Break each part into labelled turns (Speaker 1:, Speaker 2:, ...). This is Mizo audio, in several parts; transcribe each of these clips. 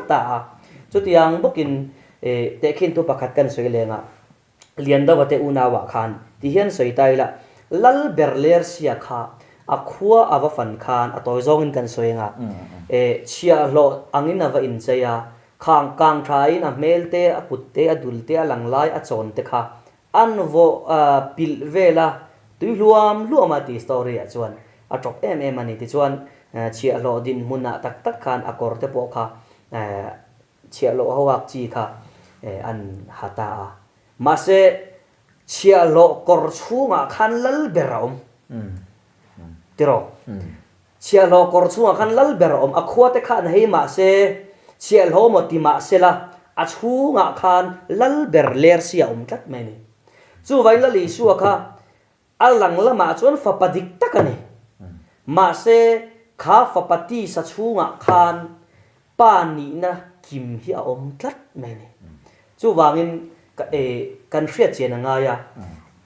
Speaker 1: ta a. Chutiang bawkin tehkhin thu pakhat kan sawi leng a, Liandova te unauah khan ti hian sawi ta ila, Lal ber ler sia kha a khua a va fan khan a tawi zawngin kan sawi anga, chhiahhlawh angin a va inchei a, khang kang thain a hmel te, a kut te, a dul te, a lang lai, a chawn te kha an vaw pilh vel a, tui hluam hluam a ti story ah chuan a tawp em em a ni. Tichuan chhiahhlawh dinhmunah tak tak khan a kawr te pawh kha Chhiahhlawh ho ak chi kha an ha ta a. Mahse, chhiahhlawh kawr chhungah khan lal ber a awm. Tiraw? Chhiahhlawh kawr chhungah khan lal ber a awm. A khua te kha an hei mahse, chhiahhlawh maw ti mahsela, a chhungah khan lal ber ler si a awm tlat mai a ni. Chuvangin Lal Isua kha A lang lamah chuan fapa dik tak a ni. Mahse, kha fapa tisa chhungah khan pa nihna kim hi a awm tlat mai a ni. Chuvangin, kan hriat chian a ngai a.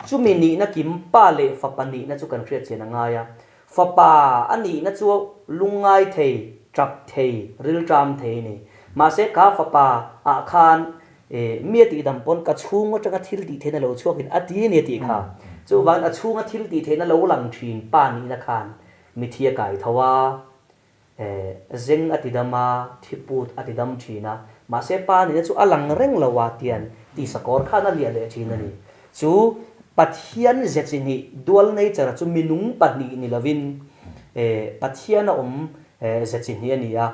Speaker 1: Chumi nihna kim pa leh fapa nihna chu kan hriat chian a ngai a. Fapa a nihna chu lungngai thei, tap thei, rilṭam thei a ni. Mahse, kha fapa ah khan E, mi a tihdam pawn ka chhung atanga thil tih theihna lo chhuakin a ti a ni a tih kha. Chuvangin a chhunga thil tih theihna lo lang thin pa nihna khan mithi a kai tho a, e, zeng a tidam a, thiput a tidam thin a, mahse pa nihna chu a lang reng lo a tian tisakawr khan a liah leh thin a ni. Chu Pathian ze chi hnih, dual nature, chu minung pahnih ni lovin, e, Pathian a awm ze chi hnih a ni a.